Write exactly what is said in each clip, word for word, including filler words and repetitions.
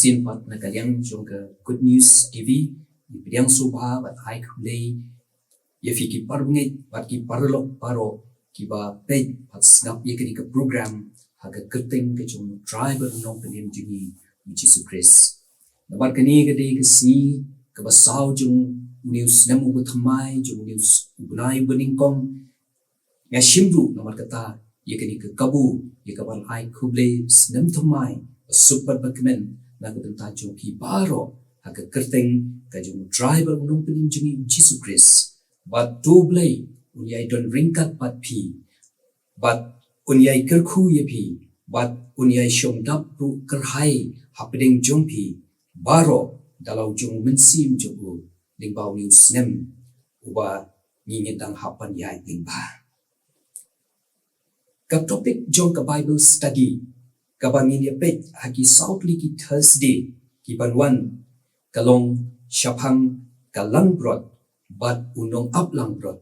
Tin pat na ka liang jong ka Good News T V, ngi pdiang sngewbha bad ai khublei ïa phi ki parabangeit bad ki paralok baroh kiba peit bad sngap ïa kane ka program ha ka kyrteng ka jong U Trai bad U Nongpynim jong ngi U Jisu Khrist. Namar kane ka dei ka sngi kaba saw jong une u snem uba thymmai, jong une u bnai uba nyngkong. Nga shim ruh namar kata ïa kane ka kabu ïa ka ban ai khublei snem thymmai ba suk bad ba kmen na ka bynta jong phi baroh ha ka kyrteng ka jong U Trai bad U Nongpynim jong ngi U Jisu Khrist. Bad to Blei un ïai don ryngkat bad phi, bad un ïai kyrkhu ïa phi, bad un ïai shong dap ruh kyrhai hapdeng jong phi baroh da la u jong u mynsiem jong u lyngba une u snem uba ngi ngin dang hap ban ïaid lyngba. Ka topic jong ka Bible study kaba ngin ïa peit ha ki saw tylli ki Thursday ki ban wan ka long shaphang ka langbrot bad u nongaplangbrot,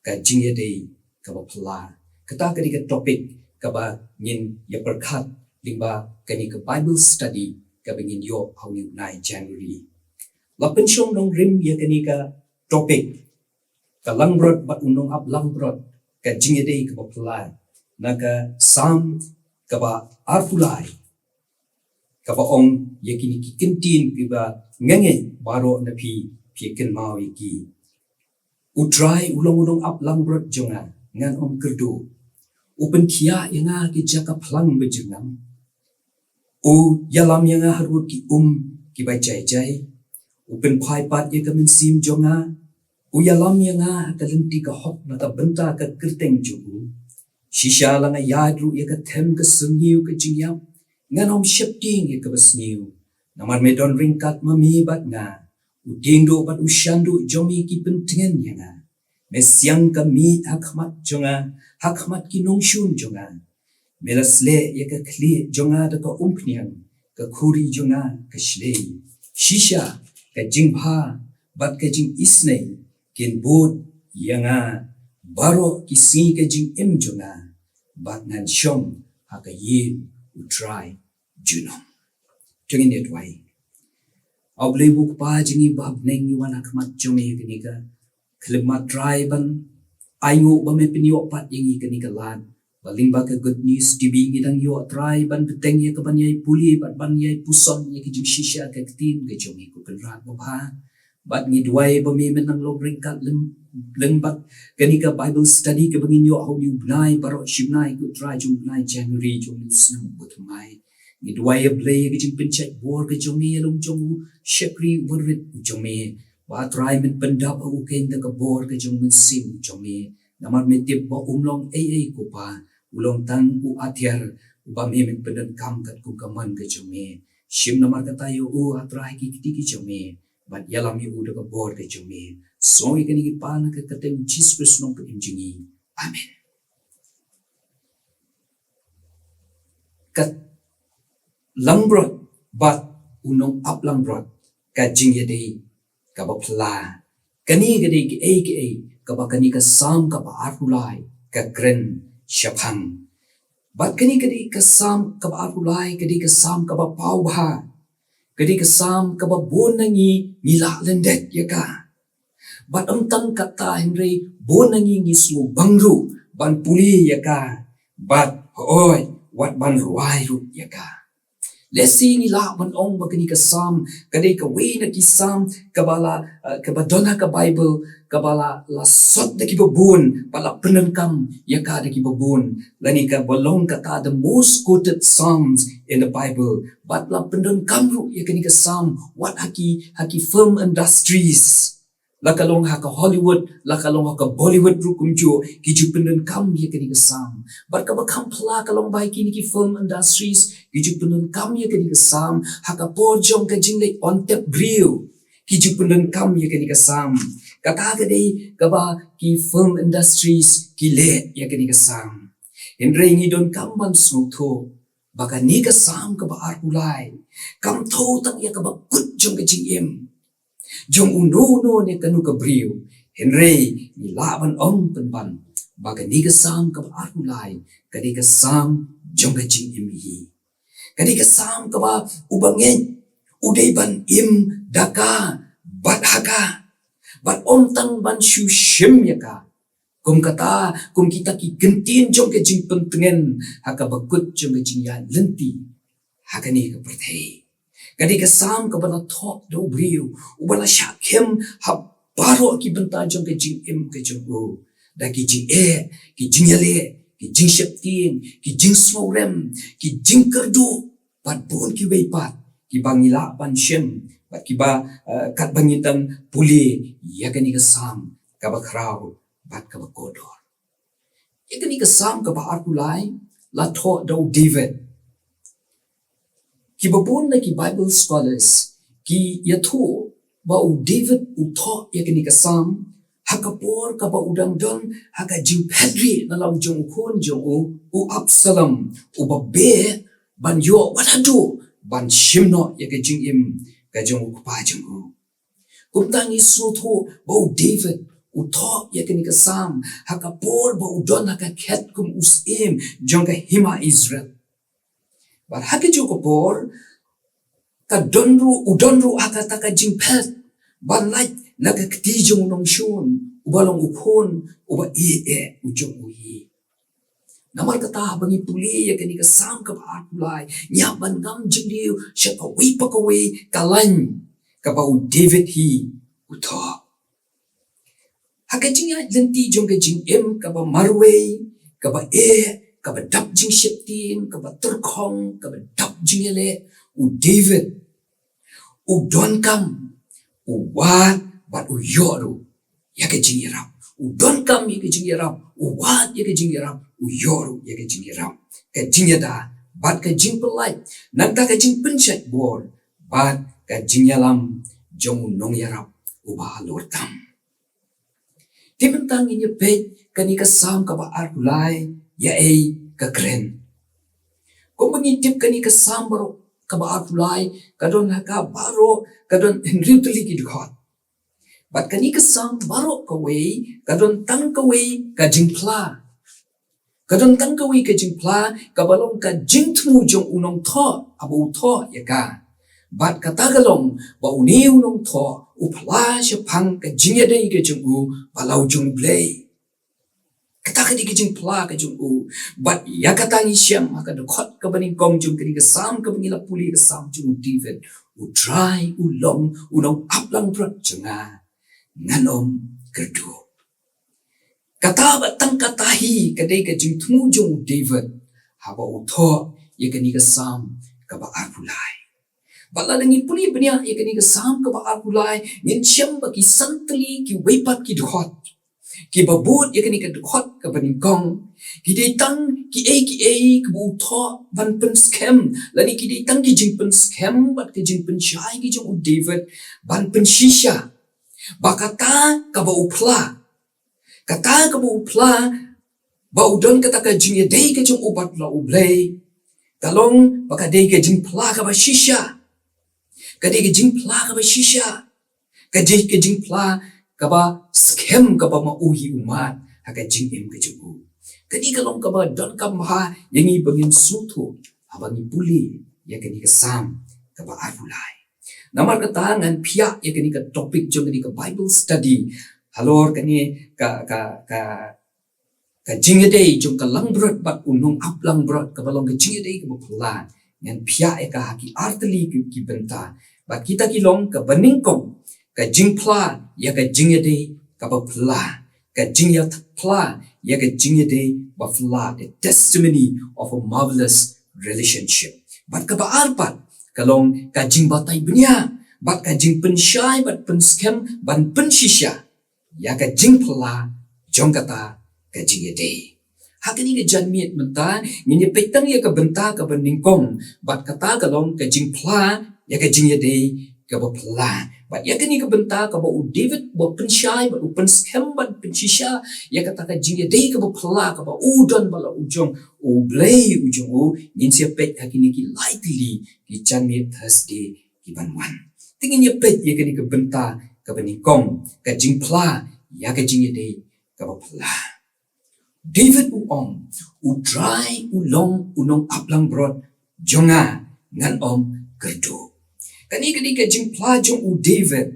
ka jingïadei kaba phylla. Kata ka dei ka topic kaba ngin ïa pyrkhat lyngba kane ka Bible study kaba ngin ïoh ha une u bnai January. La pynshong nongrim ïa kane ka topic, ka langbrot bad u nongaplangbrot, ka jingïadei kaba phylla, na ka Salm kaba arphew lai, kaba ong ïa kine ki kyntien kiba nga ngeit baroh na phi phi kynmaw ïa ki. U Trai u long u nongaplangbrot jong nga, ngan ym kyrduh. U pynkhiah ïa nga ha ki jaka phlang bajyrngam. U ïalam ïa nga harud ki um kiba jai jai. U pynphai pat ïa ka mynsiem jong nga. U ïalam ïa nga ha ka lynti ka hok na ka bynta ka kyrteng jong u. Shisha la nga ïaid ruh ïa ka them ka syrngiew ka jingïap, ngan ym sheptieng ïa kaba sniew. Namar me don ryngkat ma me bad nga. U diengduh bad u shanduh jong me ki pyntngen ïa nga. Me siang ka miej ha khmat jong nga, ha khmat ki nongshun jong nga. Me la sleh ïa ka khlieh jong nga da ka umphniang, ka khuri jong nga ka shlei. Shisha ka jingbha bad ka jingisynei kin bud ïa nga baroh ki sngi ka jingim jong nga, bad ngan shong ha ka ïing U Trai junom. To ngin ïa duwai. A U Blei U Kpa jong ngi ba ha bneng, ngi wan ha khmat jong me kane ka khyllipmat Trai ban ainguh ba me pynïoh pat ïa ngi kane ka lad ba lyngba ka Good News T V ngi dang ïoh Trai ban bteng ïa ka ban ïai pule bad ban ïai puson ïa ka jingshisha ka ktien ka jong me, ko Kynrad babha. Bad ngi duwai ba me men nang long ryngkat lem, lem bad kane ka Bible study kaba ngin ïoh ha une u bnai baroh shi bnai, ko Trai, jong u bnai January jong une u snem uba thymmai. Ngi duwai, A Blei, ïa ka jingpynshait bor ka jong me ïa long jong u shakri uba rit u jong me. Ba Trai men pyndap ha u keiñ da ka bor ka jong u Mynsiem u jong me. Namar me tip ba um long ei ei ko Pa, u long tang u atiar uba me men pyndonkam katkum ka mon ka jong me. Shim namar kata ïa u, A Trai, ki kti ki jong me, bad ïalam ïa u da ka bor ka jong me. Sngew ïa kane ki pan ha ka kyrteng Jisu Khrist u nongpynim jong ngi. Amen. Ka langbrot bad u nongaplangbrot, ka jingïadei kaba phylla. Kane ka dei kaei kaei kaba kane ka Salm kaba arphew lai ka kren shaphang. Bad kane ka dei ka Salm kaba arphew lai, ka dei ka Salm kaba paw bha. Ka dei ka Salm kaba bun na ngi ngi lah lyndet ïa ka. Bad ym tang kata hynrei bun na ngi ngi sngewbang ruh ban pule ïa ka, bad hooid, wat ban rwai ruh ïa ka. Lehse ngi lah ban ong ba kane ka Salm ka dei kawei na ki Salm kaba la, eh, kaba don ha ka Bible, kaba la, la sot da kiba bun, ba la pyndonkam ïa ka da kiba bun. Lane kaba long kata the most quoted Psalms in the Bible. Bad la pyndonkam ruh ïa kane ka Salm wat ha ki, ha ki film industries. La ka long ha ka Hollywood, la ka long ha ka Bollywood ruh kumjuh, ki ju pyndonkam ïa kane ka Salm. Bad kaba kham phylla ka long ba ha kine ki film industries ki ju pyndonkam ïa kane ka Salm ha ka por jong ka jingleit on tep briew. Ki ju pyndonkam ïa kane ka Salm. Kata ka dei kaba ki film industries ki leh ïa kane ka Salm. Hynrei ngi donkam ban sngewthuh ba kane ka Salm kaba arphew lai kam thew tang ïa kaba kut jong ka jingim jong uno uno ne kano ka briew. Hynrei ngi lah ban ong pynban ba kane ka Salm kaba arphew lai ka dei ka Salm jong ka jingim hi. Ka dei ka Salm kaba u bangeit U dei ban im da ka bad ha ka, bad ym tang ban shu shim ïa ka. Kum kata, kum kita ki kyntien jong ka jingpyntngen ha kaba kut jong ka jingïaid lynti ha kane ka pyrthei. Ka dei ka Salm kaba la thoh da u briew uba la shah khem ha baroh ki bynta jong ka jingim ka jong u, da ki jingeh, ki jingïaleh, ki jingsheptieng, ki jingsngewrem, ki jingkyrduh, bad bun kiwei pat kiba ngi lah ban shem, bad kiba, eh, katba ngi dang pule ïa kane ka Salm kaba khraw bad kaba kordor. Ïa kane ka Salm kaba arphew lai la thoh da u David. Kiba bun na ki Bible scholars ki ïathuh ba u David u thoh ïa kane ka Salm ha ka por kaba u dang don ha ka jingphet rieh na la u jong u khun jong u, u Absalom, uba beh ban ïoh wat haduh ban shim noh ïa ka jingim ka jong u kpa jong u. Kumta ngi sngewthuh ba u David u thoh ïa kane ka Salm ha ka por ba u don ha ka khet kum u syiem jong ka hima Israel. Bad ha kajuh ka por ka don ruh, u don ruh ha kata ka jingphet ban lait na ka kti jong u nongshun uba long u khun uba ïeit eh u jong u hi. Namar kata haba ngi pule ïa kane ka Salm kaba arphew lai, ngi hap ban ngam jingdiew sha kawei pa kawei ka lain kaba u David hi u thoh. Ha ka jingïaid lynti jong ka jingim kaba marwei, kaba eh, kaba dap jingsheptieng, kaba tyrkhong, kaba dap jingïaleh, u David u donkam, u wad bad u ïoh ruh ïa ka jingïarap. U donkam ïa ka jingïarap, u wad ïa ka jingïarap, u ïoh ruh ïa ka jingïarap. Ka jingïada bad ka jingpyllait, nangta ka jingpynshait bor bad ka jingïalam jong u nongïarap uba halor tam. Te mynta ngin ïa peit kane ka Salm kaba arphew lai ïa ei ka kren. Kumba ngi tip kane ka Salm baroh kaba arphew lai ka don ha ka baroh ka don hynriew tylli ki dkhot. Bad kane ka Salm baroh kawei ka don tang kawei ka jingphla. Ka don tang kawei ka jingphla kaba long ka jingthmu jong u nongthoh haba u thoh ïa ka. Bad kata ka long ba une u nongthoh u phla shaphang ka jingïadei ka jong u bad la u jong U Blei. Kata ka dei ka jingphla ka jong u. Bad ïa kata ngi shem ha ka dkhot kaba nyngkong jong kane ka Salm kaba ngi la pule, ka Salm jong u David: U Trai u long u nongap langbrot jong nga, ngan ym kyrduh. Kata bad tang kata hi ka dei ka jingthmu jong u David haba u thoh ïa kane ka Salm kaba arphew lai. Bad lada ngi pule bniah ïa kane ka Salm kaba arphew lai, ngin shem ba ki san tylli kiwei pat ki dkhot kiba bud ïa kane ka dkhot kaba nyngkong ki dei tang kiei kiei kaba u thoh ban pynskhem, lane ki dei tang ki jingpynskhem bad ki jingpynshai ki jong u David ban pynshisha ba kata kaba u phla, kata kaba u phla ba u don kata ka jingïadei ka jong u bad la U Blei, ka long ba ka dei ka jingphla kaba shisha. Ka dei ka jingphla kaba shisha. Ka dei ka jingphla kaba skhem, kaba ma u hi u mad ha ka jingim ka jong u. Ka dei ka long kaba donkam bha ïa ngi ba ngin sngewthuh haba ngi pule ïa kane ka Salm kaba arphew lai. Namar kata ngan phiah ïa kane ka topic jong kane ka Bible study halor kane ka, ka, ka, ka jingïadei jong ka langbrot bad u nongap langbrot, kaba long ka jingïadei kaba phylla. Ngan phiah ïa ka ha ki artylli ki, ki bynta. Bad kita ki long: kaba nyngkong, ka jingphla ïa ka jingïadei kaba phylla. Ka jingïaphla ïa ka jingïadei ba phylla, the testimony of a marvelous relationship. Bad kaba ar pat ka long ka jingbatai bniah bad ka jingpynshai bad pynskhem ban pynshisha ïa ka jingphylla jong kata ka jingïadei. Ha kane ka janmiet mynta ngin ïa peit tang ïa ka bynta kaba nyngkong, bad kata ka long ka jingphla ïa ka jingïadei kaba phylla. Bad ïa kane ka bynta kaba u David u pynshai bad u pynskhem bad pynshisha ïa kata ka jingïadei kaba phylla kaba u don bad la u jong U Blei u jong u, ngin sa ïa peit ha kine ki lai tylli ki janmiet Thursday ki ban wan. Te ngin ïa peit ïa kane ka bynta kaba nyngkong, ka jingphla ïa ka jingïadei kaba phylla. David u ong: U Trai u long u nongap langbrot jong nga, ngan ym kyrduh. Kane ka dei ka jingphla jong u David.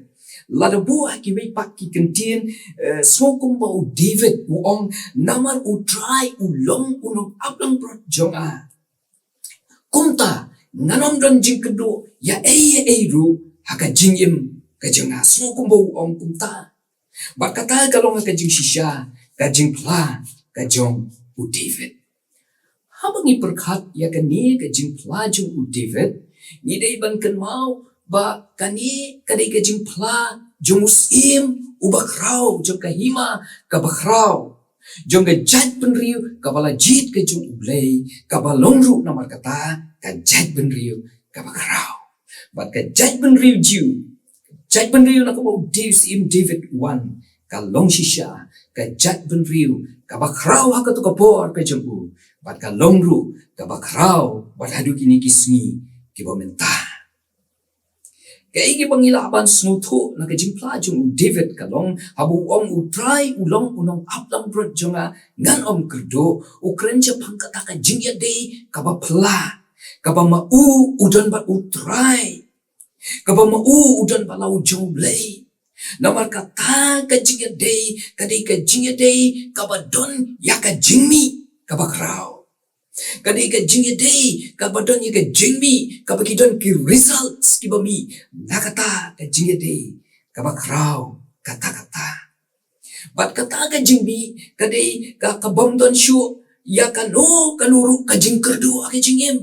Lada buh ha kiwei pat ki kyntien, eh, sngew kumba u David u ong, namar u Trai u long u nongap langbrot jong nga. Kumta, ngan ym don jingkyrduh ïa ei ïa ei ruh ha ka jingim ka jong nga. Sngew kumba u ong kumta. Bad kata ka long ka jingshisha, ka jingphla ka jong u David. Haba ngi pyrkhat ïa kane ka jingphla jong u David, ngi dei ban kynmaw ba kane ka dei ka jingphla jong u syiem uba khraw, jong ka hima kaba khraw, jong ka jaitbynriew kaba la jied ka jong U Blei, kaba long ruh namar kata ka jaitbynriew kaba khraw. Bad ka jaitbynriew Jiw, jaitbynriew na kaba u David, syiem David u wan, ka long shisha ka jaitbynriew kaba khraw ha kato ka por ka jong u, bad ka long ruh kaba khraw bad haduh kine ki sngi kiba mynta. Kaei kaba ngi lah ban sngewthuh na ka jingphla jong u David ka long, haba u ong u Trai u long u nongap langbrot jong nga, ngan ym kyrduh, u kren shaphang kata ka jingïadei kaba phylla, kaba ma u u don bad u Trai, kaba ma u u don bad la u jong U Blei. Namar kata ka jingïadei ka dei ka jingïadei kaba don ïa ka jingmih kaba khraw. Ka dei ka jingïadei kaba don ïa ka jingmih, kaba ki don ki results kiba mih na kata ka jingïadei kaba khraw kata kata. Bad kata ka jingmih ka dei ka, ka bym don shuh ïa kano kano ruh ka jingkyrduh ha ka jingim.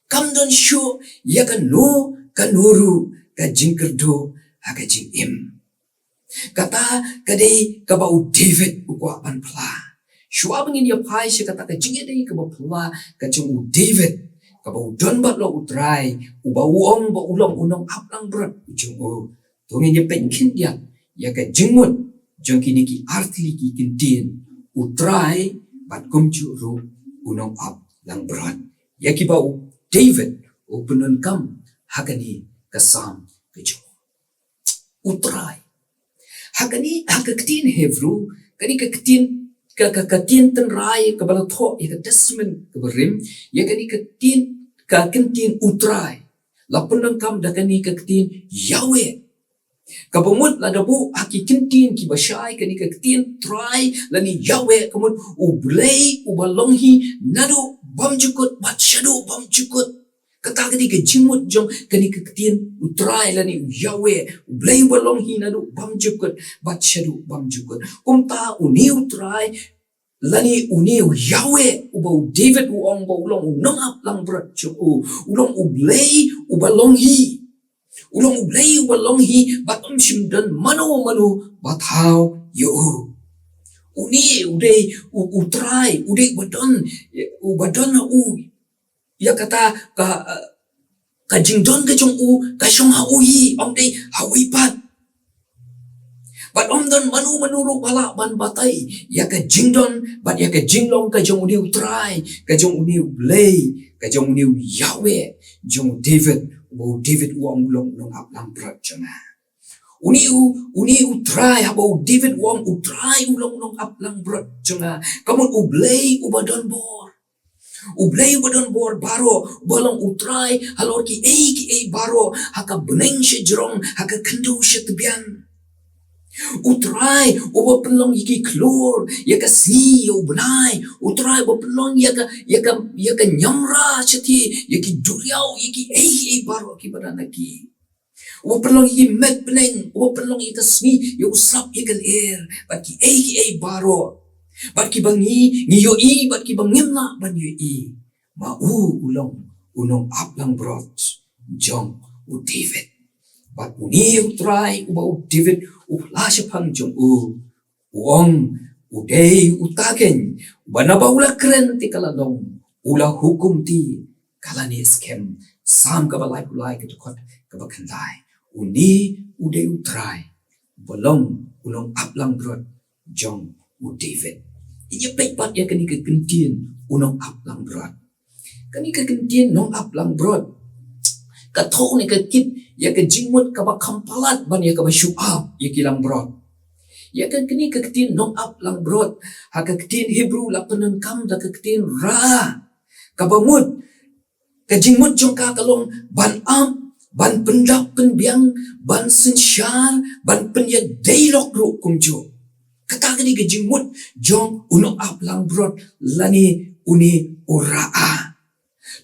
Kam don shuh ïa kano kano ruh ka jingkyrduh ha ka jingim. Kata ka dei kaba u David u kwah ban phla. Shuwa ba ngin ïa phai sha kata ka jingïadei kaba phylla ka jong u David, kaba u don bad la u Trai, uba u ong ba u long u nongap langbrot u jong u. To ngin ïa peit khyndiat ïa ka jingmut jong kine ki artylli ki kyntien, u Trai bad kumjuh ruh u nongap langbrot, ïa kiba u David u pyndonkam ha kane ka Salm ka jong u. U Trai. Ha kane, ha ka ktien Hebrew, kane ka ktien, ka, ka, ka ktien tynrai kaba la thoh ïa ka Testament kaba rim, ïa kane ka ktien, ka kyntien u Trai, la pyndonkam da kane ka ktien Yahweh. Kaba mut lada buh ha ki kyntien kiba shai, kane ka ktien Trai lane Yahweh ka mut U Blei uba long hi naduh bymjukut bad shaduh bymjukut. Kata ka dei ka jingmut jong kane ka ktien u Trai lane u Yahweh, U Blei uba long hi naduh bymjukut bad shaduh bymjukut. Kumta une u Trai lane une u Yahweh uba u David u ong ba u long u nongap langbrot jong u, u long U Blei uba long hi. U long U Blei uba long hi bad ym shym don mano mano ba thaw ïa u. Une u dei u, u Trai, u dei uba don, uba don ha u. Ïa kata ka, ka jingdon ka jong u ka shong ha u hi, ym dei ha uwei pat. Bad ym don mano mano ruh ba lah ban batai ïa ka jingdon bad ïa ka jinglong ka jong une u Trai, ka jong une U Blei, ka jong une u Yahweh jong u David, uba u David u ong u long u nongap langbrot jong nga. Une u, une u Trai, haba u David u ong u Trai u long u nongap langbrot jong nga, ka mut U Blei uba don bor. U Blei uba don bor baroh, uba long u Trai halor kiei kiei baroh, ha ka bneng sha jrong, ha ka khyndew sha tbian. U Trai uba pynlong ïa ki khlur, ïa ka sngi, ïa u bnai. U Trai uba pynlong ïa ka, ïa ka, ïa ka ñiamra shathie, ïa ki duriaw, ïa kiei kiei baroh kiba don ha ki. Uba pynlong ïa ki met bneng, uba pynlong ïa ka sngi, ïa u sap, ïa ka lyer, bad kiei kiei baroh. Bad kiba ngi, ngi ïohi, bad kiba ngim lah ban ïohi. Ma u u long u nongap langbrot jong u David. Bad une u Trai uba u David u phla shaphang jong u, u ong, u dei uta keiñ uba naba u la kren te ka la long, u la hukum te ka la neh skhem. Salm kaba laiphew lai, ka dkhot kaba khyndai. Une u dei u Trai uba long u nongap langbrot jong u David. Ngin ïa peit pat ïa kane ka kyntien u nongap langbrot. Kane ka kyntien nongap langbrot ka thoh ne ka kit ïa ka jingmut kaba kham palat ban ïa kaba shu ap ïa ki langbrot. Ïa ka, kane ka ktien nongap langbrot, ha ka ktien Hebrew la pyndonkam da ka ktien ra. Kaba mut, ka jingmut jong ka ka long ban ap ban pyndap pynbiang, ban synshar, ban pynïadei lok ruh kumjuh. Kata ka dei ka jingmut jong u nongap langbrot lane une u Ra'ah.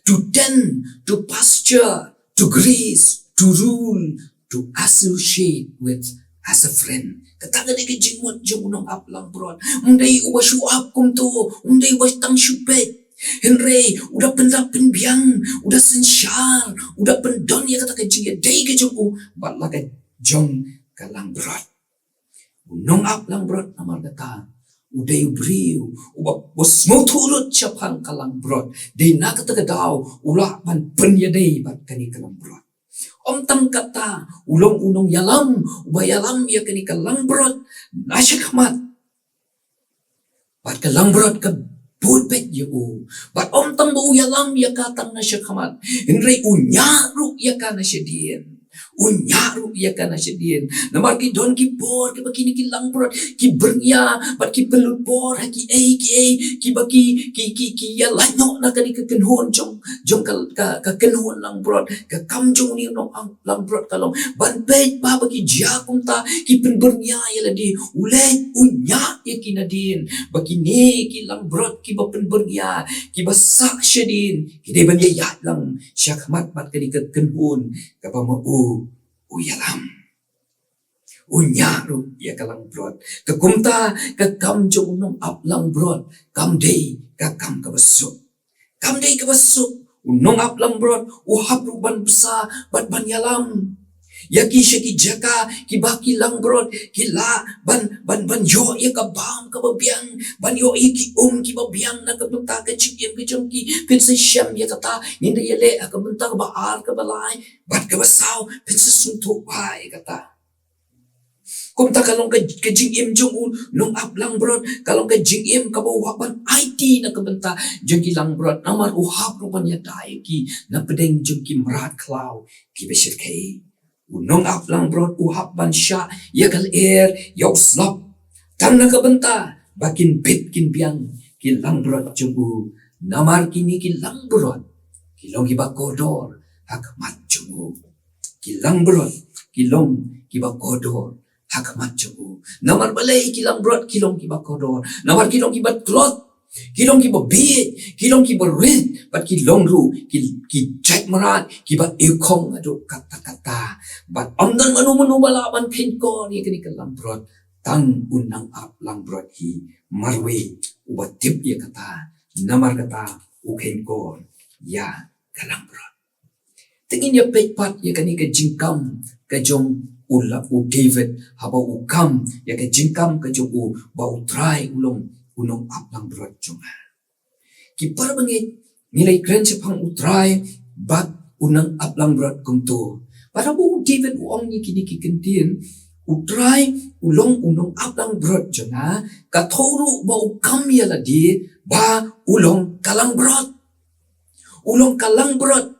To tend, to pasture, to graze, to rule, to associate with as a friend. Kata ka dei ka jingmut jong u nongap langbrot. Um dei uba shu ap kumto, um dei uba tang shu peit. Hynrei u da pyndap pynbiang, u da synshar, u da pyndon ïa kata ka jingïadei ka jong u bad la ka jong ka langbrot. U nongap langbrot namar kata u dei u briew uba, uba sngewthuh lut shaphang ka langbrot. Dei na kata ka daw u lah ban pynïadei bad kane ka langbrot. Ym tang kata, u long u nongïalam uba ïalam ïa kane ka langbrot na shakhmat. Bad ka langbrot ka bud beit ïa u. Bad ym tang ba u ïalam ïa ka tang na shakhmat, hynrei u ñiah ruh ïa ka na shadien. U ñiah ruh ïa ka na shadien. Namar ki don ki por kiba kine ki langbrot ki byrngïa bad ki pynlut bor ha kiei kiei kiba ki, ki, ki, ki ïalait noh na kane ka kynhun jong, jong ka, ka, ka kynhun langbrot. Ka kam jong une u nongap langbrot ka long ban peit ba, ba ki jia kumta, ki pynbyrngïa ïa lade. U leit u ñiah ïa ki nadien, ba kine ki langbrot kiba pynbyrngïa, kiba sah shadien, ki dei ban ïaid lang shakhmat bad kane ka kynhun kaba ma u u ïalam. U ñiah ruh ïa ka langbrot. Te kumta ka kam jong u nongap langbrot kam dei ka kam kaba suk. Kam dei kaba suk. U nongap langbrot u hap ruh ban bsa bad ban ïalam ïa ki sha ki jaka kiba ki langbrot ki lah ban, ban, ban ïoh ïa ka bam kaba biang, ban ïoh ïa ki um kiba biang na ka bynta ka jingim ka jong ki. Phin sa shem ïa kata, ngin da ïaleh ha ka bynta kaba ar, kaba lai bad kaba saw. Phin sa sngewthuh bha ïa kata. Kumta ka long ka, ka jingim jong u nongap langbrot ka long ka jingim kaba u hap ban aiti na ka bynta jong ki langbrot, namar u hap ruh ban ïada ïa ki na pdeng jong ki mrad khlaw kiba shyrkhei. U nongap langbrot u hap ban shah ïa ka lyer, ïa u slap, tang na ka bynta ba kin bit kin biang ki langbrot jong u, namar kine ki langbrot ki long kiba kordor ha khmat jong u. Ki langbrot ki long kiba kordor ha khmat jong u. Namar balei ki langbrot ki long kiba kordor? Namar ki long kiba tlot, ki long kiba bieit, ki long kiba rit, bad ki long ruh ki, ki jait mrad kiba ïokhong haduh katta katta. Bad ym don mano mano ba lah ban kheiñkor ïa kine ki langbrot, tang u nongap langbrot hi marwei uba tip ïa kata. Namar kata u kheiñkor ïa ka langbrot. Te ngin ïa peit pat ïa kane ka jingkam ka jong u la, u David, haba u kam ïa ka jingkam ka jong u ba U Trai u long u nongap langbrot jong nga. Ki para bangeit, ngi la ïakren shaphang U Trai bad u nongap langbrot kumto. Bad haba u David u ong ïa kine ki kyntien, U Trai u long u nongap langbrot jong nga, ka thew ruh ba u kam ïa lade ba u long ka langbrot. U long ka langbrot.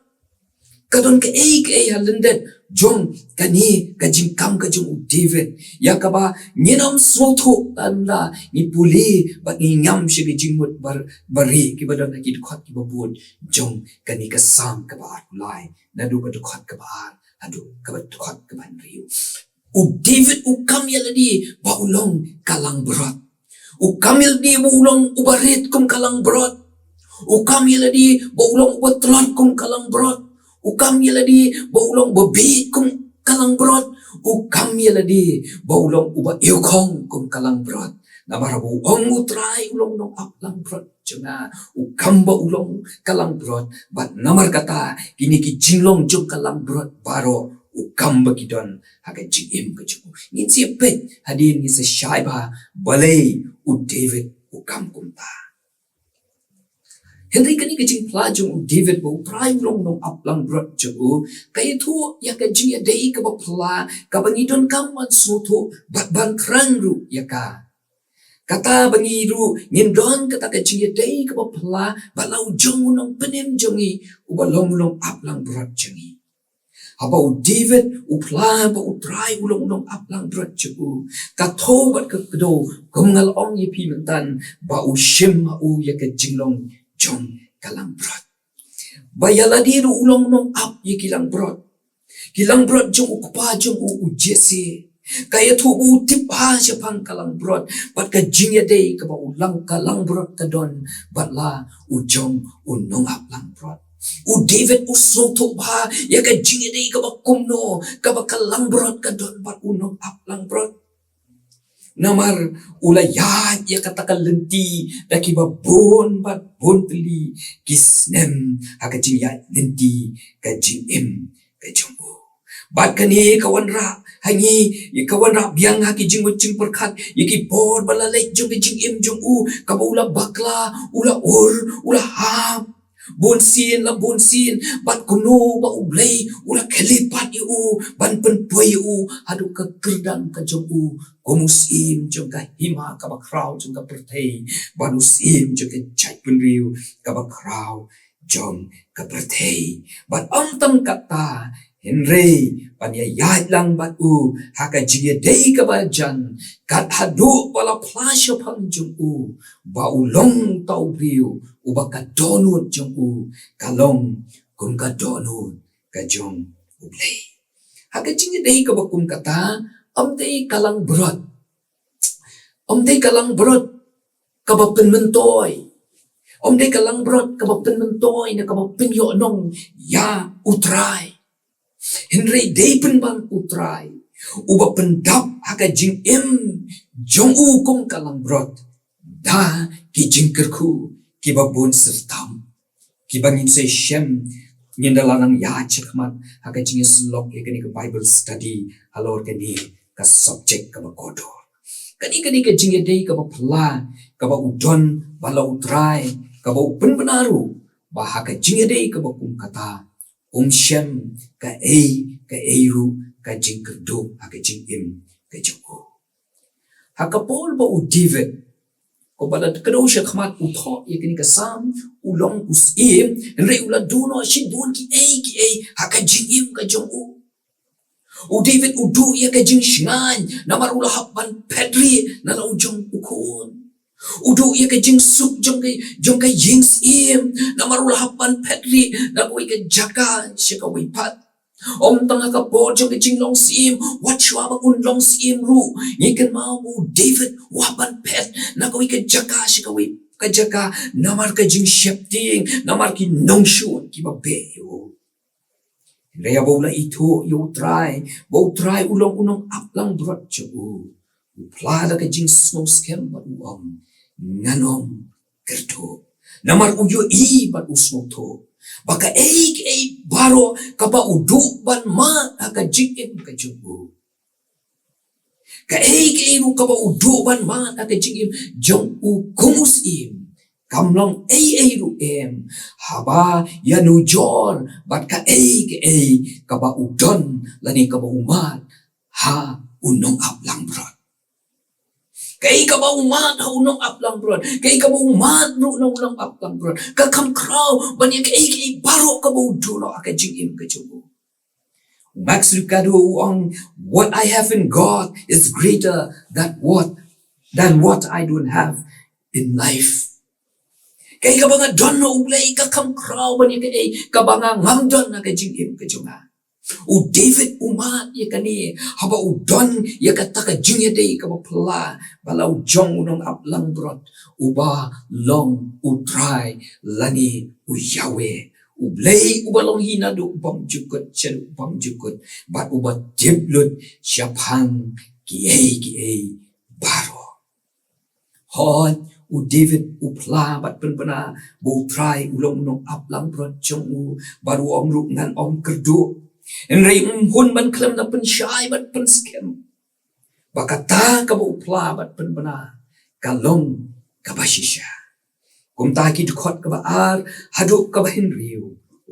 Ka don kaei kaei ha lyndet jong kane ka jingkam ka jong u David, ïa kaba ngin ym sngewthuh lada ngi pule bad ngi ngam sha ki jingmut bar, barieh kiba don ha ki dkhot kiba bud jong kane ka Salm kaba arphew lai, naduh ka dkhot kaba ar haduh ka dkhot kaba hynriew. U David u kam ïa lade ba u long ka langbrot. U kam ïa lade ba u long uba rit kum ka langbrot. U kam ïa lade ba u long uba tlot kum ka langbrot. U kam ïa lade ba u long uba bieit kum ka langbrot. U kam ïa lade ba u long uba ïokhong kum ka langbrot. Namar ba u ong U Trai u long u nongap langbrot jong nga. U kam ba u long ka langbrot. Bad namar kata kine ki jinglong jong ka langbrot baroh u kam ba ki don ha ka jingim ka jong u. Ngin sa ïa peit hadien, ngin sa shai bha balei u David u kam kumta. Hynrei kane ka jingphla jong u David ba U Trai u long u nongap langbrot jong u, ka ïathuh ïa ka jingïadei kaba phylla kaba ngi donkam ban sngewthuh bad ban kren ruh ïa ka. Kata ba ngi ruh ngin don kata ka jingïadei kaba phylla bad la u jong u nongpynim jong ngi uba long u nongap langbrot jong ngi. Haba u David u phla ba U Trai u long u nongap langbrot jong u, ka thew bad ka kdew, kum nga la ong ïa phi mynta, ba u shim ha u ïa ka jinglong jong ka langbrot. Ba ïa lade ruh u long u nongap ïa ki langbrot. Ki langbrot jong u kpa jong u, u Jesse. Ka ïathuh ba u tip bha shaphang ka langbrot bad ka jingïadei kaba u lang, ka langbrot ka don bad la u jong u nongap langbrot. U David u sngewthuh bha ïa ka jingïadei kaba kumno kaba ka langbrot ka don bad u nongap langbrot. Namar u la ïaid ïa kata ka lynti da kiba bun bad bun tylli ki snem ha ka jingïaid lynti ka jingim ka jong u. Bad kane ka wanrah ha ngi, ka wanrah biang ha ki jingmut jingpyrkhat ïa ki por ba la leit jong ka jingim jong u, kaba u la bakla, u la ur, u la hap. Bun sien la bun sien, bad kumno ba U Blei u la khyllipmat ïa u ban pynpoi ïa u haduh ka kyrdan ka jong u kum u syiem jong ka hima kaba khraw jong ka pyrthei, bad u syiem jong ka jaitbynriew kaba khraw jong ka pyrthei. Bad ym tang katta, hynrei ban ïaid lang bad u ha ka jingïadei kaba jan, kat haduh ba la phla shaphang jong u ba u long uta u briew uba ka dohnud jong u ka long kum ka dohnud ka jong U Blei. Ha ka jingïadei kaba kum kata, ym dei ka langbrot, ym dei ka langbrot kaba pynmyntoi, ym dei ka langbrot kaba pynmyntoi ne kaba pynïohnong ïa U Trai. Hynrei dei pynban U Trai uba pyndap ha ka jingim jong u kum ka langbrot da ki jingkyrkhu kiba bun syrtam, kiba ngin sa shem, ngin da la nang ïaid shakhmat ha ka jingïasyllok ïa kane ka Bible study halor kane ka subject kaba kordor. Kane, kane ka jingïadei kaba phylla kaba u don bad la U Trai, kaba u pynbna ruh ba ha ka jingïadei kaba kum kata um shem kaei kaei ruh ka jingkyrduh ha ka jingim ka jong u. Ha ka por ba u David, kumba la kdew shakhmat u thoh ïa kane ka Salm, u long u syiem, hynrei u la duh noh shibun kiei kiei ha ka jingim ka jong u. U David u duh ïa ka jingshngaiñ namar u la hap ban phet rieh na la u jong u khun. U duh ïa ka jingsuk jong ka, jong ka ïing syiem namar u la hap ban phet rieh na kawei ka jaka sha kawei pat. Ym tang ha ka por jong ka jinglong syiem, wat shuwa ba un long syiem ruh, ngi kynmaw ba u David u hap ban phet na kawei ka jaka sha kawei ka jaka namar ka jingsheptieng, namar ki nongshun kiba beh ïa u. Hynrei haba u la ithuh ïa U Trai ba U Trai u long u nongap langbrot jong u, u phla da ka jingsngewskhem bad u ong, ngan ym kyrduh. Namar u ïohi bad u sngewthuh ba kaei kaei baroh kaba u duh ban mad ha ka jingim ka jong u, kaei kaei ruh kaba u duh ban mad ha ka jingim jong u kum u syiem, kam long ei ei ruh em haba ïanujor bad kaei kaei kaba u don lane kaba u mad ha u nongap langbrot. Kaei kaba u mad ha u nongap langbrot, kaei kaba u mad ruh na u nongap langbrot, ka kham khraw ban ïa kaei kaei baroh kaba u duh noh ha ka jingim ka jong u. Max Lucado u ong, "What I have in God is greater than what, than what I don't have in life." Kaei kaba nga don na U Blei ka kham khraw ban ïa kaei kaba nga ngam don na ka jingim ka jong nga. U David u mad ïa kane haba u don ïa kata ka jingïadei kaba phylla bad la u jong u nongap langbrot uba long U Trai lane u Yahweh, U Blei uba long hi naduh bymjukut shaduh bymjukut bad uba tip lut shaphang kiei kiei baroh. Hooid, u David u phla bad pynbna ba U Trai u long u nongap langbrot jong u bad u ong ruh, ngan ym kyrduh. Hynrei um hun ban khlem da pynshai bad pynskhem ba kata kaba u phla bad pynbna ka long kaba shisha. Kumta ki dkhot kaba ar haduh kaba hynriew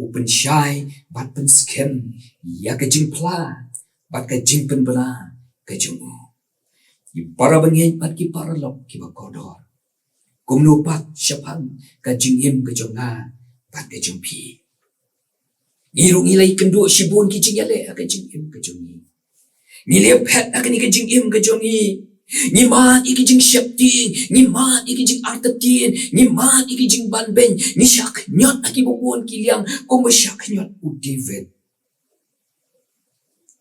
u pynshai bad pynskhem ïa ka jingphla bad ka jingpynbna ka jong u. Ki para bangeit bad ki paralok kiba kordor, kumno pat shaphang ka jingim ka jong nga bad ka jong phi? Ngi ruh ngi la ïakynduh shibun ki jingïaleh ha ka jingim ka jong ngi. Ngi la ïaphet ha kane ka jingim ka jong ngi. Ngi mad ïa ki jingsheptieng, ngi mad ïa ki jingartatien, ngi mad ïa ki jingbanbeiñ, ngi shah khñiot ha kiba bun ki liang kumba shah khñiot u David.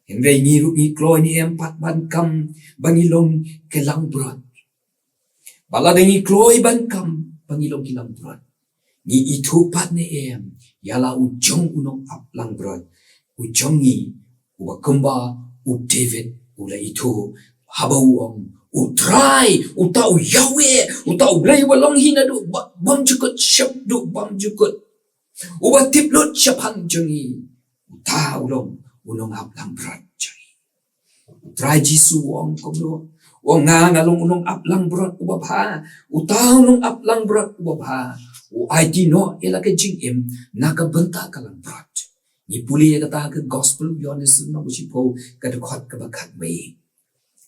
Hynrei ngi ruh ngi kloi ne em pat ban kam ba ngi long ki langbrot? Ba lada ngi kloi ban kam ba ngi long ki langbrot, ngi ithuh pat ne em ïa la u jong u nongap langbrot u jong ngi, uba kumba u David u la ithuh, haba u ong, U Trai, uta u Yahweh, uta u Blei uba long hi naduh ba-, bymjukut shep duh bymjukut, uba tip lut shaphang jong ngi, uta u long u nongap langbrot jong ngi. U Trai Jisu u ong kumno? U ong, Nga nga long u nongap langbrot uba bha. Uta u nongap langbrot uba bha u aiti noh ïa la ka jingim na ka bynta ka langbrot. Ngi pule ïa kata ha ka Gospel u Ïoannis lynnong ba shiphew, ka dkhot kaba khatwei.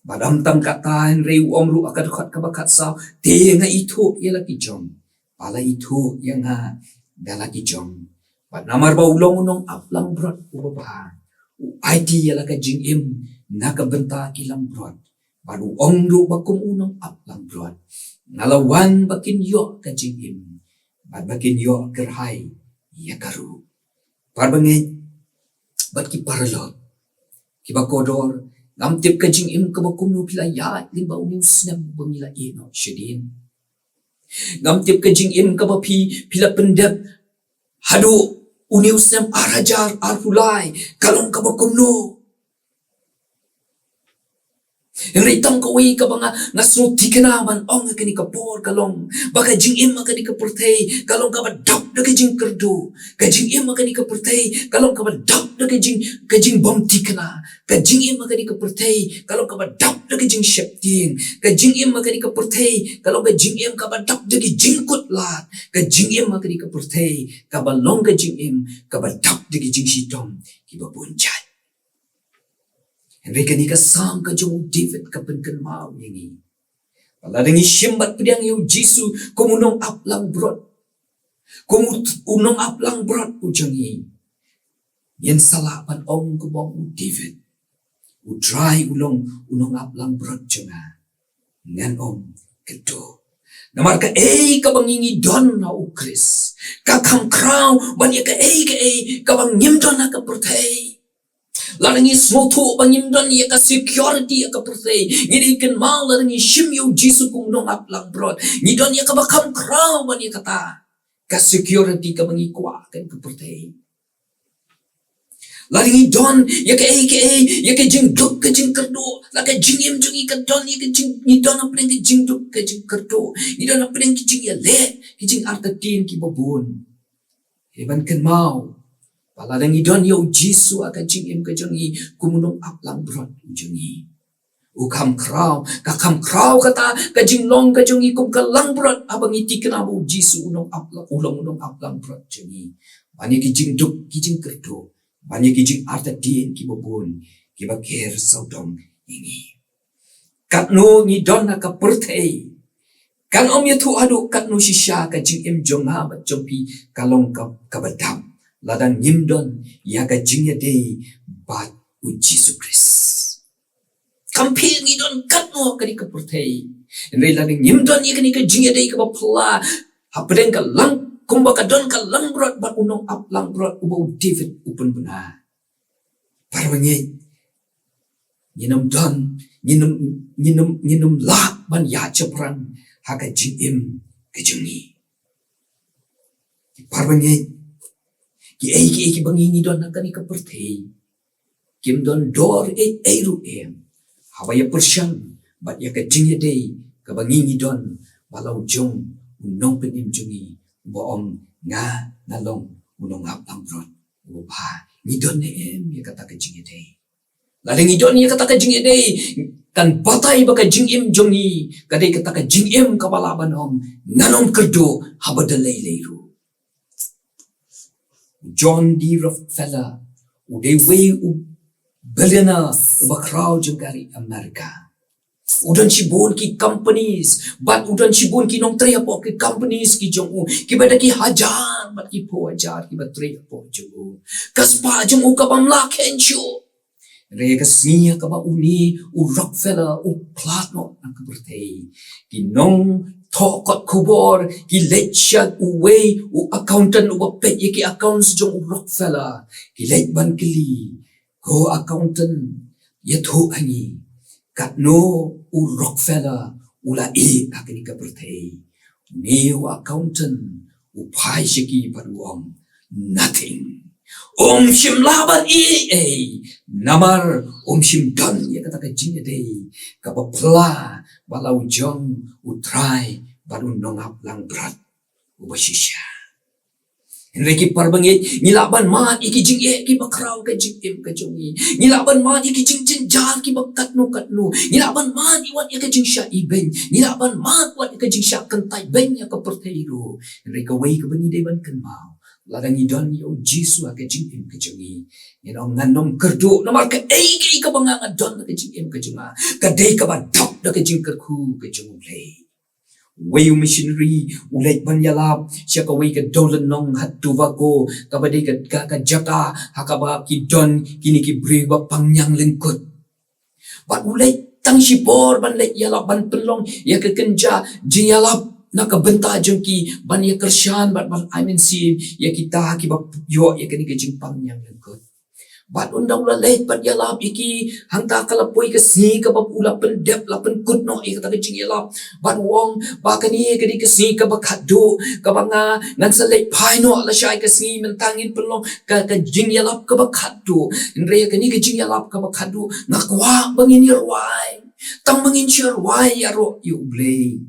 Bad ym tang kata, hynrei u ong ruh ha ka dkhot kaba khatsaw, Te nga ithuh ïa la ki jong, ba la ithuh ïa nga da la ki jong. Bad namar ba u long u nongap langbrot uba bha, u aiti ïa la ka jingim na ka bynta ki langbrot. Bad u ong ruh ba kum u nongap langbrot, Nga la wan ba kin ïoh ka jingim, bad ba kin ïoh kyrhai ïa ka ruh. Para bangeit bad ki paralok kiba kordor, ngam tip ka jingim kaba kumno phi la ïaid lyngba une u snem ba ngi la ïeh noh shadien. Ngam tip ka jingim kaba phi, phi la pyndep haduh une u snem ar hajar arphew lai ka long kaba kumno. Hynrei tang kawei kaba nga, nga sngewthikna ban ong ha kane ka por ka long ba ka jingim ha kane ka pyrthei ka long kaba dap da ka jingkyrduh. Ka jingim ha kane ka pyrthei ka long kaba dap da ka jing, ka jingbymthikna. Ka jingim ha kane ka pyrthei ka long kaba dap da ka jingsheptieng. Ka jingim ha kane ka pyrthei ka long ka jingim kaba dap da ka jingkut lad. Ka jingim ha kane ka pyrthei kaba long ka jingim kaba dap da ka jingshitom kiba bun jait. Hynrei kane ka Salm ka jong u David ka pynkynmaw ïa ngi ba lada ngi shim bad pdiang ïa u Jisu kum u nongap langbrot, kum u, u nongap langbrot u jong ngi, ngin sa lah ban ong kumba ong u David, U Trai u long u nongap langbrot jong nga, ngan ym kyrduh. Namar kaei kaba ngi, ngi don ha u Khrist ka kham khraw ban ïa kaei kaei kaba ngim don ha ka pyrthei. Lada ngi sngewthuh ba ngim don ïa ka security ha ka pyrthei, ngi dei kynmaw lada ngi shim ïa u Jisu kum u nongap langbrot, ngi don ïa kaba kham khraw ban ïa kata ka security kaba ngi kwah ha ka pyrthei. Lada ngi don ïa kaei kaei, ïa ka jingduk ka jingkyrduh, la ka jingim jong ngi ka don ïa ka jing, ngi don hapdeng ka jingduk ka jingkyrduh, ngi don hapdeng ka jingïaleh, ka jingartatien kiba bun. Hynrei ban kynmaw ba lada ngi don ïa u Jisu ha ka jingim ka jong ngi kum u nongap langbrot u jong ngi, u kham khraw, ka kham khraw kata ka jinglong ka jong ngi kum ka langbrot haba ngi thikna ba u Jisu u nongap la, u long u nongap langbrot jong ngi. Ban ïa ki jingduk ki jingkyrduh, ban ïa ki jingartatien kiba bun kiba ker sawdong ïa ngi. Katno ngi don ha ka pyrthei kan ym ïathuh haduh katno shisha ka jingim jong nga bad jong phi ka long ka, kaba dap lada ngim don ïa ka jingïadei bad u Jisu Khrist. Kam pher ngi don katno ha kane ka pyrthei, hynrei lada ngim don ïa kane ka jingïadei kaba phylla hapdeng ka lang, kumba ka don ka langbrot bad u nongap langbrot uba u David u pynbna, para bangeit, ngin ym don, ngin ym, ngin ym, ngin ym lah ban ïaid shaphrang ha ka jingim ka jong ngi. Para bangeit, kiei kiei kiba ngi, ngi don ha kane ka pyrthei kim don dor ei ei ruh em haba ïapyrshang bad ïa ka jingïadei kaba ngi, ngi don bad la u jong u nongpynim jong ngi uba ong, Nga, nga long u nongap langbrot uba bha. Ngi don ne em ïa kata ka jingïadei? Lada ngi don ïa kata ka jingïadei, kan batai ba ka jingim jong ngi ka dei kata ka jingim kaba lah ban ong, ngan ym kyrduh haba da lei lei ruh. John D Rockefeller u dei uwei u billionaire uba khraw jong ka ri America. U don shibun ki companies bad u don shibun ki nongtrei hapoh ki companies ki jong u, kiba da ki hajar bad ki phew hajar kiba trei hapoh jong u. Ka spah jong u ka bym lah khein shuh. Hynrei ka sngi ha kaba une u Rockefeller u khlad noh na ka pyrthei, ki nongthoh kot khubor ki leit sha uwei u accountant uba peit ïa ki accounts jong u Rockefeller. Ki leit ban kylli, ko accountant, ïathuh ha ngi, katno u Rockefeller u la ïeh ha kane ka pyrthei. Une u accountant u phai sha ki bad u ong, nothing. Um shym lah ban ïeh ei, namar um shym don ïa kata ka jingïadei kaba pla bad la u jong U Trai bad U Nongaplangbrot uba shisha. Hynrei ki para bangeit, ngi lah ban mad ïa ki jingeh kiba khraw ha ka jingim ka jong ngi. Ngi lah ban mad ïa ki jingjynjar kiba katno katno. Ngi lah ban mad ïa wat ïa ka jingshah ibeiñ. Ngi lah ban mad wat ïa ka jingshah kyntait beiñ ïa ka pyrthei ruh. Hynrei kawei kaba ngi dei ban kynmaw, lada ngi don ïa U Jisu ha ka jingim ka jong ngi, ngin ong, ngan ym kyrduh namar kaei kaei kaba nga nga don ha ka jingim ka jong nga, ka dei kaba dap da ka jingkyrkhu ka jong U Blei. Wei u missionary u leit ban ïalap sha kawei ka dewlynnong ha Tobago, kaba dei ka, ka, ka jaka ha kaba ki don kine ki briew ba pang ñiang lyngkut. Bad u leit tang shipor ban leit ïalap, ban pynlong ïa ka kynja jingïalap na ka bynta jong ki, ban ïa kyrshan bad ban ai mynsiem ïa kita kiba ïoh ïa kane ka jingpang ñiang lyngkut. Bad ynda u la leit bad ïalap ïa ki, hangta ka la poi ka sngi kaba u la pyndep, la pynkut noh ïa kata ka jingïalap. Bad u ong ba kane ka dei ka sngi kaba khatduh kaba nga ngan sa leit phai noh lashai ka sngi, mynta ngin pynlong ka, ka jingïalap kaba khatduh. Hynrei ïa kane ka jingïalap kaba khatduh nga kwah ba ngin ïa rwai. Tang ba ngin shu rwai ïaroh ïa U Blei.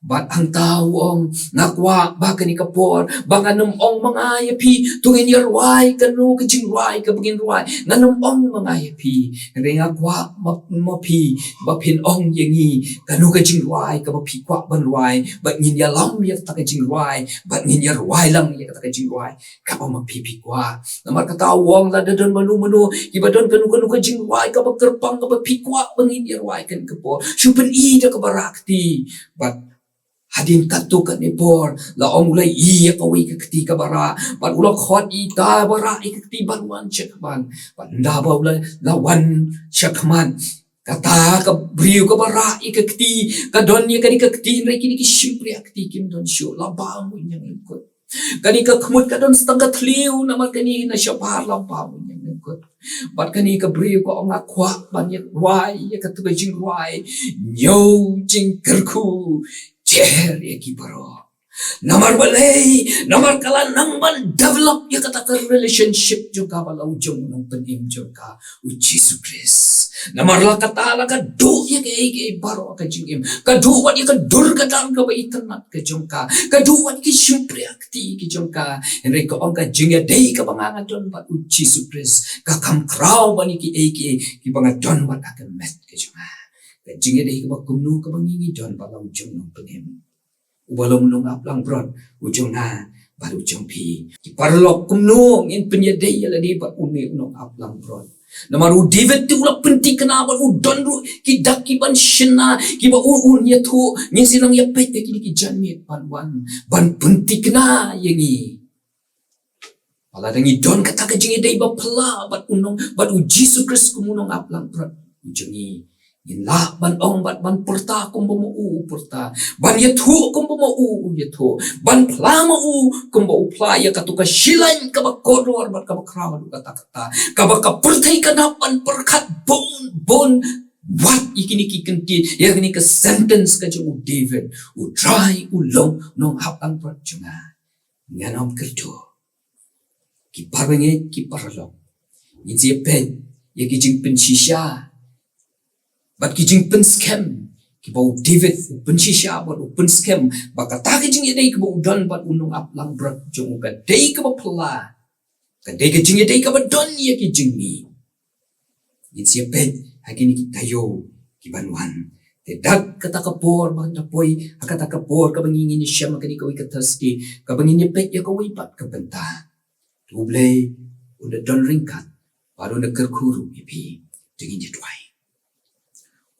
Bad hangta u ong, nga kwah ba kane ka por ba ngan ym ong ma nga ïa phi, to ngin ïa rwai kano ka jingrwai kaba ngin rwai. Ngan ym ong ma nga ïa phi. Hynrei nga kwah ma, ma phi ba phin ong ïa ngi kano ka jingrwai kaba phi kwah ban rwai, bad ngin ïalam ïa kata ka jingrwai, bad ngin ïa rwai lang ïa kata ka jingrwai kaba ma phi phi kwah. Namar kata u ong, lada don mano mano kiba don kano kano ka jingrwai kaba kyrpang kaba phi kwah ba ngin ïa rwai kane ka por, shu pyni da kaba rah kti. Bad hadien katto katne por la ong u la ïoh ïa kawei ka kti kaba rah, bad u la khot ïa kata ba rah ïa ka kti ban wan shakhmat. Bad ynda ba u la, la wan shakhmat, kata ka briew kaba rah ïa ka kti ka don ïa kane ka kti, hynrei kine ki shympriahkti kim don shuh, la bam u ñiang lyngkut. Kane ka khmut ka don tang ka thliew, namar kane na shabar la bam u ñiang lyngkut. Bad kane ka briew ka ong, nga kwah ban ïa rwai ïa katu ka jingrwai, ñiew jingkyrkhu jer ïa ki baroh. Namar balei? Namar ka la nang ban develop ïa kata ka relationship jong ka bad la u jong u nongpynim jong ka, U Jisu Khrist. Namar la kata la ka duh ïa kaei kaei baroh ka jingim. Ka duh wat ïa ka dur ka dar kaba itynnad ka jong ka. Ka duh wat ki shympriahkti ki jong ka. Hynrei ka ong, ka jingïadei kaba nga nga don bad U Jisu Khrist ka kham khraw ban ïa kiei kiei kiba nga don bad ha ka met ka jong nga. Ka jingïadei kaba kumno kaba ngi ngi don bad la u jong u nongpynim, uba long u nongap langbrot u jong nga bad u jong phi. Ki paralok, kumno ngin pynïadei ïa lade bad une u nongap langbrot? Namar u David te u la pynthikna bad u don ruh ki dak ki ban shynna kiba u, un ïathuh. Ngin sa ïa peit ïa kine ki janmiet ban wan ban pynthikna ïa ngi. Ba lada ngi don kata ka jingïadei ba phylla bad u nong, bad U Jisu Khrist kum u nongap langbrot u jong ngi, ngin lah ban ong bad ban pyrta kumba ma u u pyrta, ban ïathuh kumba ma u u ïathuh, ban phla ma u kumba u phla ïa katu ka shilaiñ kaba kordor bad kaba khraw, kata kata kaba ka pyrthei kan hap ban pyrkhat bun bun wat ïa kine ki kyntien, ïa kine ki sentence ka jong u David: U Trai u long u nongap langbrot jong nga, ngan ym kyrduh. Ki para bangeit, ki paralok, ngin sa ïa peit ïa ki jingpynshisha bad ki jingpynskhem kiba u David u pynshisha bad u pynskhem ba kata ka jingïadei kaba u don bad u nongap langbrot jong u ka dei kaba phylla, ka dei ka jingïadei kaba don ïa ki jingmih. Ngin sa ïa peit ha kine ki taïew ki ban wan. Te da kata ka por ba ngi da poi ha kata ka por kaba ngi ngin ïa shem ha kane kawei ka Thursday, kaba ngin ïa peit ïa kawei pat ka bynta. To U Blei un da don ryngkat bad un da kyrkhu ruh ïa phi. To ngin ïa duwai.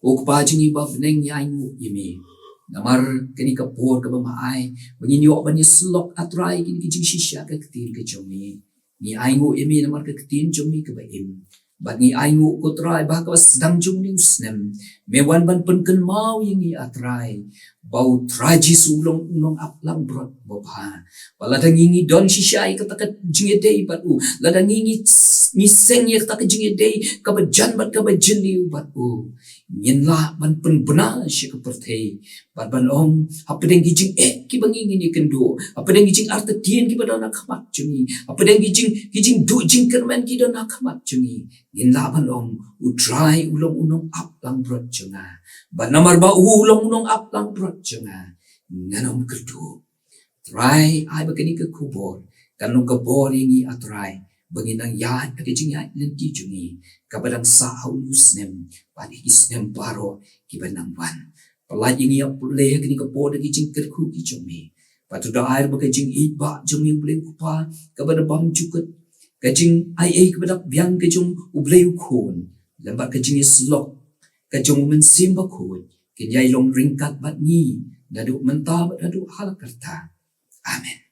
Ko Kpa jong ngi ba ha bneng, ngi ainguh ïa me namar kane ka por kaba me ai ba ngin ïoh ban ïa syllok, A Trai, kine ki jingshisha ka ktien ka jong me. Ngi ainguh ïa me namar ka ktien jong me kaba im. Bad ngi ainguh ko Trai ba ha kaba sdang jong une u snem, me wan ban pynkynmaw ïa ngi, ah Trai, ba u Trai Jisu u long u nongaplangbrot babha. Ba lada ngi ngi don shisha ïa kata ka jingïadei bad u, lada ngi ngi, ngi seng ïa kata ka jingïadei kaba jan bad kaba jylliew bad u, ngin lah ban pynbna sha ka pyrthei. Bad ban ong, hapdeng ki jingeh kiba ngi ngin ïakynduh, hapdeng ki jingartatien kiba don ha khmat jong ngi, hapdeng ki jing, ki jingduh jingkyrmen ki don ha khmat jong ngi, ngin lah ban ong, u Trai u long u nongaplangbrot jong nga. Bad namar ba u long u nongaplangbrot jong nga, ngan ym kyrduh. Trai, ai ba kane ka khubor kan long ka bor ïa ngi, ah Trai, ba ngin nang ïaid ha ka jingïaid lynti jong ngi kaba dang sah ha une u snem bad ha ki snem baroh kiba nang wan. Pyllait ïa ngi, ah Blei, ha kane ka por da ki jingkyrkhu ki jong me. Bad to da ai ba ka jingïeit ba jong me, U Blei U Kpa, kaba da bymjukut, ka jingaiei kaba da biang ka jong U Blei U Khun, lem bad ka jingïasyllok ka jong U Mynsiem Bakhuid, kin ïai long ryngkat bad ngi naduh mynta bad naduh ha la karta. Amen.